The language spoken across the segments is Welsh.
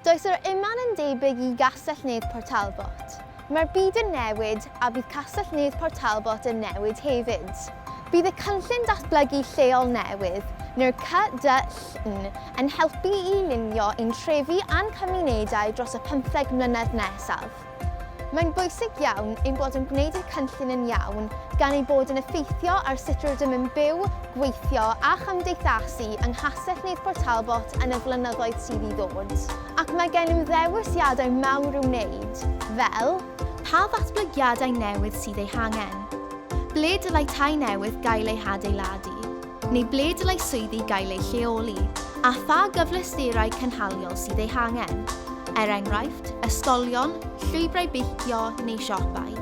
Does yr unman yn debyg i Gastell Nedd Port Talbot. Mae'r byd yn newid a bydd Castell Nedd Port Talbot yn newid hefyd. Bydd y Cynllun Datblygu Lleol newydd, neu'r CDLN, yn helpu i lunio ein trefi a'n cymunedau dros y pymtheg mlynedd nesaf. Mae'n bwysig iawn ein bod yn gwneud y cynllun yn iawn gan ei bod yn effeithio ar sut rydym yn byw, gweithio a chymdeithasu yng Nghastell Nedd Port Talbot yn y flynyddoedd sydd i ddod. Ac mae gennym ddewisiadau mawr i'w wneud, fel. Pa ddatblygiadau newydd sydd eu hangen? Ble dylai tai newydd gael eu hadeiladu? Neu ble dylai swyddi gael eu lleoli, a pha gyfleusterau cynhaliol sydd eu hangen? Er enghraifft, ysgolion, llwybrau beicio neu siopau.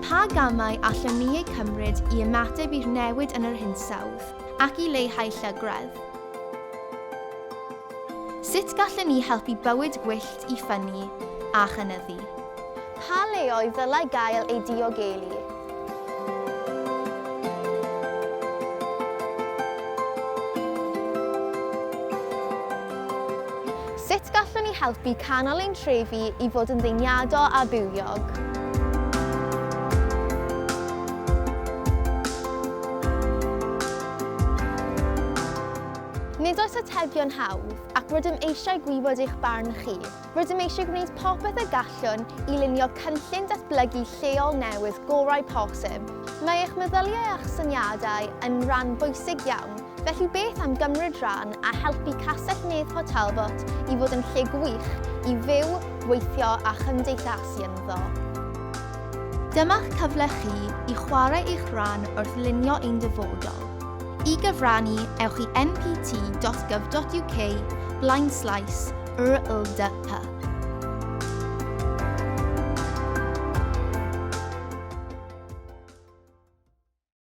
Pa gamau allwn ni eu cymryd i ymateb i'r newid yn yr hinsawdd ac i leihau llygredd? Sut gallwn ni helpu bywyd gwyllt i ffynnu a chynyddu? Pa leoedd ddylai gael eu diogelu? Sut gallwn ni helpu canol ein trefi i fod yn ddeniadol a bywiog? Nid oes atebion hawdd, ac rydym eisiau gwybod eich barn chi. Rydym eisiau gwneud popeth y gallwn i lunio cynllun datblygu lleol newydd gorau posib. Mae eich meddyliau a'ch syniadau yn rhan bwysig iawn, felly beth am gymryd rhan a helpu Castell Nedd Port Talbot i fod yn lle gwych i fyw, gweithio a chymdeithasu ynddo. Dyma'ch cyfle chi i chwarae eich rhan wrth lunio ein dyfodol. I gyfrannu, ewch i npt.gov.uk blaenslaes rldp.